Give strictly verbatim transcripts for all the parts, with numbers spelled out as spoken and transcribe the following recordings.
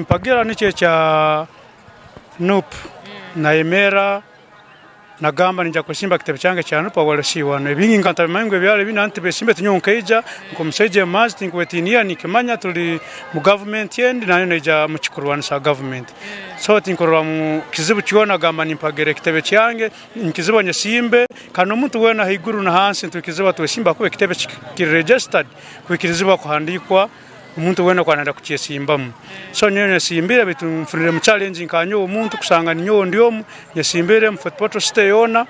Mpagira nikyo ekya nup. Nayemerra, nagamba, "Ninja kwesimba kitebe kyange kya nup habwa L C one." Ebingi nka ntabimanyi ngu ebyaro ebindi abantu tibesimbe, tinyowe nkaija, nk'omusaija emazi, tinkwetiinira, ninkimanya tuli mu gavumenti endi, nayo neija mu kikurwanisa gavumenti. So, tinkurorramu kizibu kyona, gamba nimpagira ekitebe kyange, ninkizibwa nyesimbe, kandi omuntu weena haiguru na hansi nitwikizibwa twesimbe, kuba ekitebe ki-, kiri registered, kwikirizibwa kuhandiikwa omuntu weena oku naayenda kukyesimbamu. So, nyowe nyesimbire, baitu nfuniremu challenge nka nyowe omuntu, kusanga ninyowe ndi omu, nyesimbire mu Fort Portal City yoona,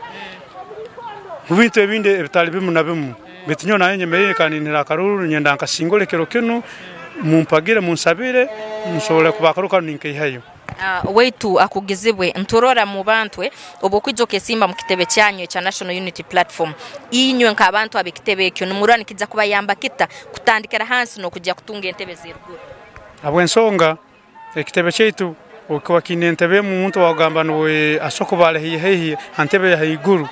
mu bintu ebindi ebitali bimu na bimu. Baitu nyowe naanye nyemereire kandi ninihira akaruru, ninyenda nkasingule kiro kinu, mumpagire, munsabire, nsobole kuba akaruru kanu ninkaihayo. Ah, waitu akugizibwe, nturora mu bantu, eh, obu okwija okesimba mu kitebe kyanyu ekya National Unity Platform, inywe nk'abantu ab'ekitebe ekyo, nimurora nikija kubayamba kita kutandikira hansi n'okugya kutunga entebe z'eruguru? Habw'ensonga, ekitebe kyaitu obu kikuba kiine entebe emu, omuntu ow'okugamba nuwe asobora kuba ali haihi haihi ha ntebe ya haiguru,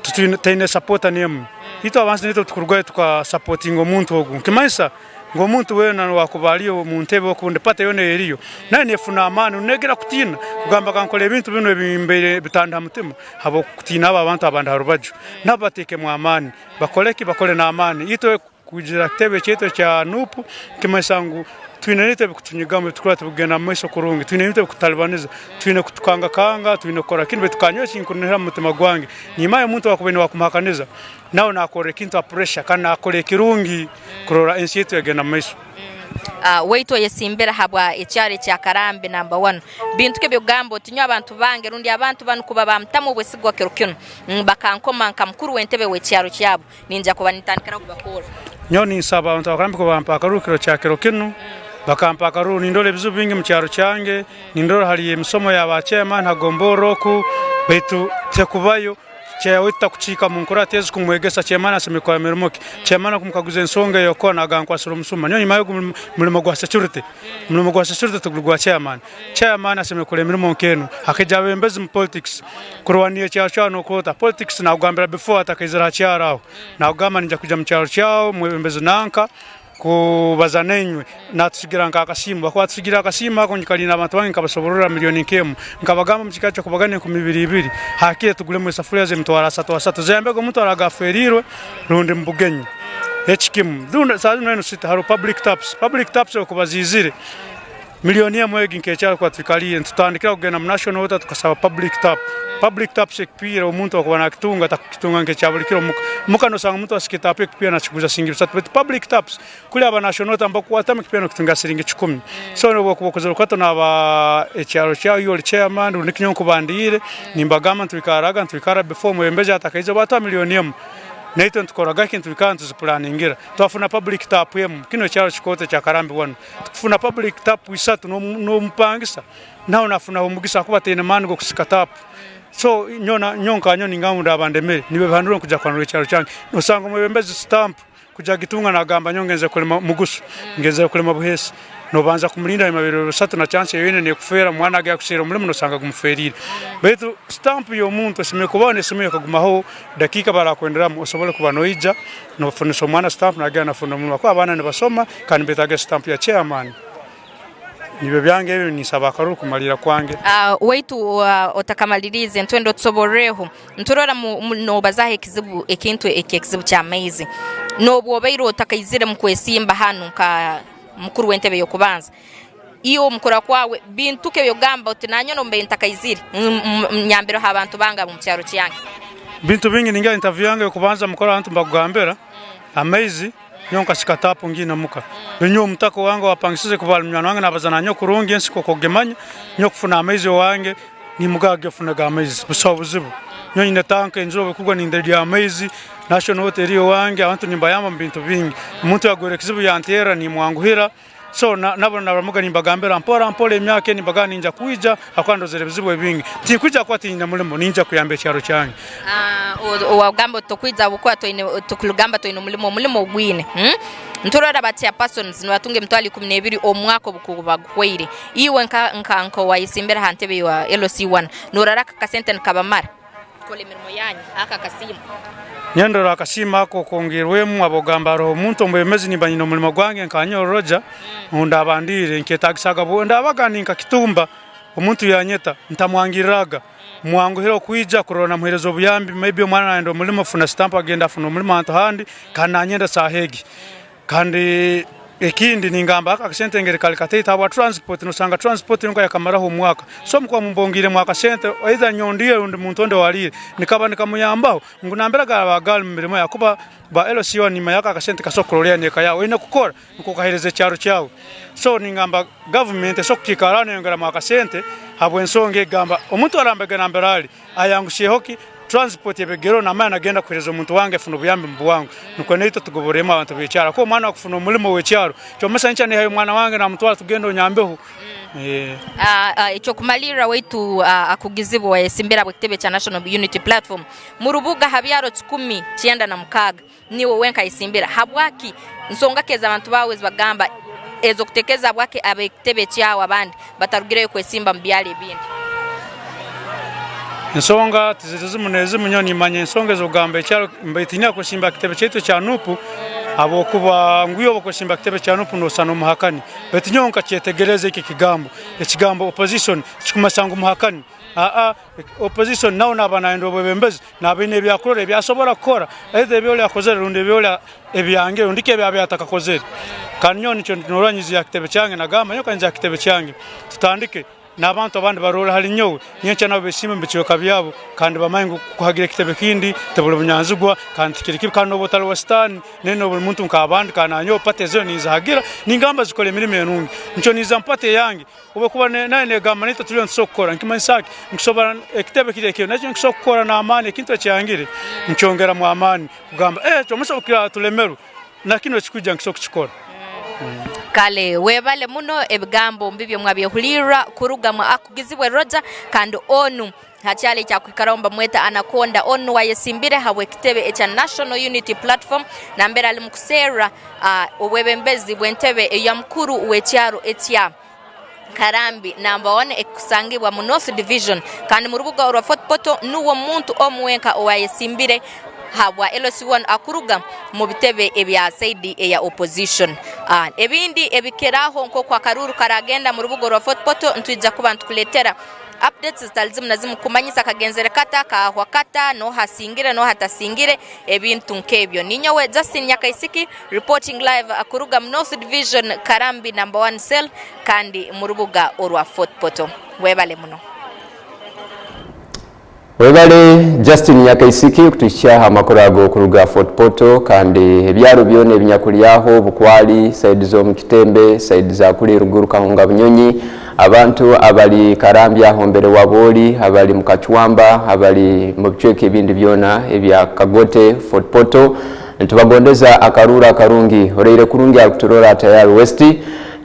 Titwine, taine sapota n'emu. Itwe abansi naitwe tukurugayo tukasapotinga omuntu ogu. Nikimanyisa ngu omuntu weena owaakuba aliyo omu ntebe okundi pate yoona eriyo, nayo neefuna amaani, neegera kutiina. Kugamba kankole ebintu binu ebimbaire bitandi ha mutima, habw'okutiina abo abantu abandi ha rubaju. Nabo bateekemu amaani. Bakole ki? Bakole n'amaani. Itwe Kugira kitebe kyaitu ekya nup, nikimanyisa ngu twine naitwe ebikutunyigamu, ebitukurora tibikugenda mu maiso kurungi, twine naitwe ebikutalibaniza, twine kutukangakanga, twine kukora kinu, baitu ka nyowe ekinkunihira mu mutima gwange, nimanya omuntu owakubaire niwe akumuhakaniza, nawe naakorra ekintu ha pressure, kandi naakora ekirungi kurora ensi yaitu egenda mu maiso. Ah, waitu oyesimbire habwa ekyaro ekya Karambi number one. Bintu ki eby'okugamba oti, "Nyowe abantu bange, rundi abantu banu kuba bamutamu obwesigwa kiro kinu, mm, bakankoma nka mukuru w'entebe w'ekyaro kyabo." Ninja kuba nintandikira kubakorra. Nyowe ninsaba abantu abakurambika bampa akaruru kiro kya kiro kinu, bakampa akaruru. Nindora ebizibu bingi mu kyaro kyange, nindora hali emisomo ya ba chairman ha gomborra oku, baitu tekubayo. Chair waitu takukiika mu nkurato ezi kumwegesa chairman asemeriire kukora mirimo ki. Chairman okumukaguza ensonga ey'okukora, naga nkwasire omusuma. Nyowe nyuma y'ogu mulimo, mulimo gwa security, mulimo gwa security tiguli gwa chairman. Chairman asemeriire kukora emirimo nk'enu. Hakaija abebembezi mu politics, kurwanirra ekyaro kyawe n'okurota. Politics nakugambira before atakaizire ha kyaro aho. Nakugamba, "Ninja kwija mu kyaro kyawe, mwebembezi nanka, kubaza nainywe." Natusigira nk'akasiimo. Kakuba atusigire akasiimo ako, nyikaliire n'abantu bange nkabasobororra miliyoni nk'emu. Nkabagamba mu kikaro ky'okubagana enkumi ibiri ibiri, hakire tugulemu esafuliya z'emitwaro asatu asatu. Zeyambege omuntu araga afeeriirwe rundi mu bugenyi. Eki kimu. Rundi, saaha zinu enu city haroho public taps. Public taps okuba ziizire, miliyoni emu egi nk'ekyaro kuba twikaliire, nitutandikira kugenda mu National Water tukasaba public tap. Public taps ekipiira omuntu okuba nakitunga, takukitunga nk'ekya buli kiro muka. Muka nosanga omuntu asika etapu ekipiira nakiguza siringi bisatu. Baitu public taps, kuli aba National Water mbakwatamu ekipiira nokitunga siringi kikumi. So, obu okuba okozere orukato n'aba ekyaro kyawe, oli chairman, rundi kinyowe nkubandiire, nimbagamba nitwikaraga, nitwikara before omwebembezi atakaija, batuha miliyoni emu. Naitwe nitukoraga ki? Nitwikara nituzipulaningira. Twafuna public tap emu. Kinu ekyaro kikooto ekya Karambi wanu. Tukufuna public tap isatu n'omu-, n'omupangisa. Nawe nafunaho omugisa, akuba ataine maani g'okusika tapu. So, nyowe na, nyowe nka nyowe ningamba ngu ndaba ndemere, nibyo bihandura nkwija kuhanura ekyaro kyange. Nosanga omwebembezi stamp, kwija agitunga nagamba, "Nyowe ngenzere kulima Mugusu, ngenzere kulima Buheesi." Nobanza kumulinda hanyuma biro bisatu na chance yoine nekufeera, omwana agya kuserra omulimo, nosanga gumufeeriire. Baitu stamp y'omuntu esemeriire kubaho, nesemeriire ekagumaho dakiika barakwenderamu, osobole kuba noija, nofunisa omwana stamp, nagenda nafuna omulimo. Kuba abaana nibasoma, kandi nibetaaga stamp ya chairman. Nibyo byange ebyo, ninsaba akaruru kumalirra kwange. Ah, waitu, ah, otakamaliriize, ntwenda otusoborreho. Nturora mu, mu, nobazaho ekizibu, ekintu eky'ekizibu ky'amaizi. N'obu obaire otakaizire mu kwesimba hanu nka mukuru w'entebe y'okubanza, iwe omu kukora kwawe, bintu ki eby'ogamba oti, "Nanyowe n'obu mbaire ntakaizire, m-, m-, nyambireho abantu bange ab'omu kyaro kyange"? Bintu bingi, ningira interview yange y'okubanza mukora abantu mbakugambira, amaizi, nyowe nkasika tapu ngina muka. Nyowe omutaka wange owapangisize kuba ali munywani wange, nabaza na nyowe kurungi ensi nk'oku ogimanya. Nyowe kufuna amaizi owange, nimugaha gefunaga amaizi. Busaho buzibu. Nyowe nyine tanka, enjura obu ekugwa ninderya amaizi. National Water eriyo owange, abantu nimbayamba mu bintu bingi. Omuntu yagwera ekizibu yanterra, nimwanguhira. So, na, nabo nabaramuga nimbagambira mpora mpora emyaka enu, nimbagamba ninja kwija, habwokuba ndozere ebizibu ebingi. Tinkwija kuba tinyine mulimo, ninja kuyamba ekyaro kyange. Ah, o-, owagamba oti tokwija habwokuba toine, tokulugamba toine mulimo, omulimo ogwine, hmm? Nturora ba chairpersons nibatunga emitwaro ikumi n'ebiri omu mwaka obu gukuba guhwaire. Iwe nka, nka, nka owayesimbire ha ntebe ya L C one, norora aka kasente nikabamara kukora emirimo yanyu, aka akasiimo? Nyendora akasiimo ako kongerwemu, habw'okugamba haroho omuntu omwebembezi, nimba nyine omulimo gwange nka nyowe Roger, ondabandiire, nkyetagisaga bu-, ndabaga ninkakitumba, omuntu yanyeta, ntamwangirraga. Mwanguhire okwija kurora namuheereza obuyambi, maybe omwana nayenda omulimo, funa stamp, agenda afuna omulimo hantu handi, kandi nanyenda saaha egi. Kandi ekindi ningamba, aka akasente ngeri kali kataito habwa transport, nosanga transport yonka yakamaraho omwaka. So, mukuba mumbongiiremu akasente, either nyowe ndiire rundi muntu ondi owaliire, nikaba nikamuyambaho. Ngu nambere gaba gali mu mirimo yakuba ba L C one nyuma yako akasente kasobora kurolera n'eka yaawe. Oine kukora, nukwo okaheereza ekyaro kyawe. So, ningamba government esobora kukiikaraho neyongeramu akasente habw'ensonga egamba, omuntu arambege nambere ali, ayangusyeho ki? Transport ebegereho, namanya nagenda kuheereza omuntu wange afune obuyambi mu bwangu. Nukwo naitwe tugoborremu abantu b'ekyaro. Kuba omwana wakufuna omulimo w'ekyaro, kyomesa nyenkya nehayo omwana wange namutwara tugende onyambeho. Eh. Ah, ah, ekyokumalirra waitu, ah, akugizibwa owayesimbire habw'ekitebe kya National Unity Platform. Mu rubuga ha byaro kikumi kyenda na mukaaga, niiwe wenka ayesimbire. Habwaki nsonga ki ezi abantu baawe ezibagamba, ez'okutekereza habwaki ab'ekitebe kyawe abandi batarugireyo kwesimba mu byaro ebindi? Ensonga tiziri zimu n'ezimu, nyowe nimanya ensonga ez'okugamba ekyaro, mbaitu tinyina kwesimba ha kitebe kyaitu ekya nup, habwokuba ngu iwe obu okwesimba ha kitebe kya nup, noosa n'omuhakani. Baitu nyowe nkakyetegereza eki ekigambo, ekigambo opposition, tikikumanyisa ngu muhakani. Aa, opposition nawe naaba nayenda obwebembezi, naaba aine ebyakurora, ebyasobora kukora, either eby'oli akozere rundi eby'oli a-, ebyange, rundi ki ebyaba atakakozere. Kandi nyowe nikyo norora nyizire ha kitebe kyange, nagamba, nyowe ka nyizire ha kitebe kyange. Tutandike n'abantu abandi barole hali nyowe, nyenkya nabo besimbe omu bicweka byabo, kandi bamanye ngu kuhagira ekitebe kindi tibuli bunyanzigwa, kandi tikiri kibi, kandi nooba otali wa Sitaani, naye nooba oli muntu nk'abandi, kandi na nyowe party ezo ninzihagira, ningamba zikole emirimo enungi. Nikyo niza mu party eyange, Obu ekuba ne-, nayo negamba, "Naitwe tuliyo nitusobora kukora," nkimanyisa ki? Nkusobora ekitebe kiri ekyo, nakyo nkusobora kukora n'amaani, ekintu ekyangire, nkyongeramu amaani. Kugamba, "Eh, kyomusa bukira tulemerwe, na kinu ekikwija nkusobora kukikora." Kale, webale muno, ebigambo mbibyo mwabyehulirra kuruga mu akugizibwe Roger, kandi onu ha kyalo ekyakwikaraho mbamweta Anaconda. Onu nuwe ayesimbire habw'ekitebe ekya National Unity Platform, nambere ali mu kuserra, ah, obwebembezi bw'entebe eya mukuru w'ekyaro ekya Karambi number one ekusangibwa mu North Division, kandi mu rubuga orwa Fort Portal nuwe muntu omu wenka owayesimbire habwa L C one akuruga mu bitebe ebya side eya opposition. Ah, ebindi ebikiraho nk'oku akaruru karagenda mu rubuga orwa Fort Portal, ntwija kuba ntukuletera updates zitali zimu na zimu, kumanyisa kagenzere kata, kahwa kata, noha asingire, noha atasingire, ebintu nk'ebyo. Ninyowe Justin Nyakaisiki, reporting live, uh, kuruga mu North Division, Karambi number one cell, kandi mu rubuga orwa Fort Portal. Webale muno. Webale Justin Nyakaisiki kutuhikya ha makuru ago kuruga Fort Portal, kandi ebyaro byona ebinyakulyaho, Bukwali, side z'omu Kitembe, side za kuli ruguru Kahunga Bunyonyi, abantu abali Karambi aho mbere waboli, abali mu Kacwamba, abali mu bicweka ebindi byona ebya Kagote, Fort Portal, nitubagondeza akaruura akarungi. Oraire kurungi arukuturora Tayari West,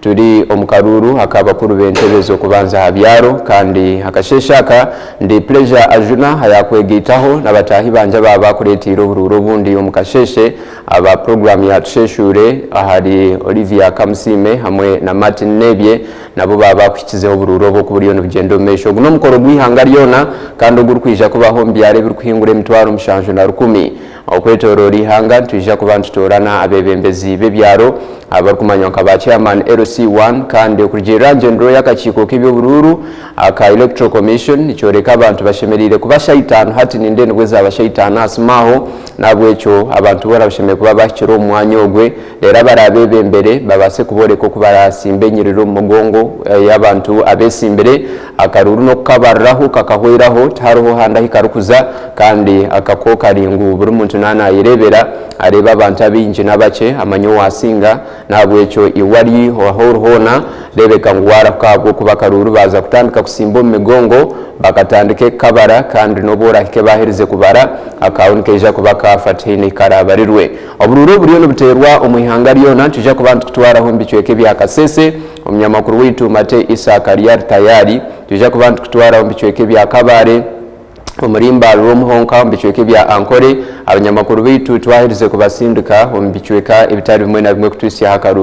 tuli omu karuuru ak'abakuru b'entebe z'okubanza ha byaro, kandi akasheeshe aka ndi Pleasure Ajuna ayakwegaitaho na bataahi bangye aba bakuleetiire oburuuru obundi omu kasheeshe, aba puroguraamu ya Tusheshuure ahali Olivia Kamusiime hamwe na Martin Nebye, nabo baba bakuhikizeho oburuuru obu okuburiyo nibugyenda omu maisho. Ogu n'omukoro gw'ihanga lyona, kandi ogurukwija kubaho omu byaro ebirukuhingura emitwaro mushanju na rukumi. Okwetooroora ihanga, nitwija kuba nitutoorana abeebembezi b'ebyaro abarukumanywa nka ba chairman L C one, kandi okurugiirira ha ngendero y'akakiiko k'eby'oburuuru aka Electoral Commission, nikyoreka abantu bashemereire kuba sha itaano, hati nindeba nibwo zaaba sha itaano ha simu aho, nahabwekyo abantu boona bashemereire kuba bahikire omu mwanya ogwe, reero abaraabebembere babaase kubooleka oku barasimbe enyiriri omu mugongo, eh, y'abantu abeesimbire, akaruuru n'okukabarraho kakahweraho, tiharoho handi ahu karikuza, kandi akako kali ngu buli muntu naaba naayereebera, areebe abantu abaingi n'abakye, amanye owaasinga. Nahabwekyo iwe ali aho ori hoona, reebeka ngu waarahuka, ahabw'okuba akaruuru baaza kutandika kusimba omu migongo, bakatandike kukabara, kandi n'obu orahike baaherize kubara, akaawe nikaija kuba kaafa, tihaine ahu karaabarirwe. Oburuuru oburiyo nibuteerwa omu ihanga lyona, nitwija kuba nitukutwaraho omu bicweka ebya Kasese, omunyamakuru waitu Mate Isaac ali ali tayari. Nitwija kuba nitukutwaraho omu bicweka ebya Kabale, omuri Mbarara omu honka, omu bicweka ebya Ankole. Abanyamakuru baitu twaherize kubasindika omu bicweka ebitali bimwe na bimwe kutwihya ha karuuru.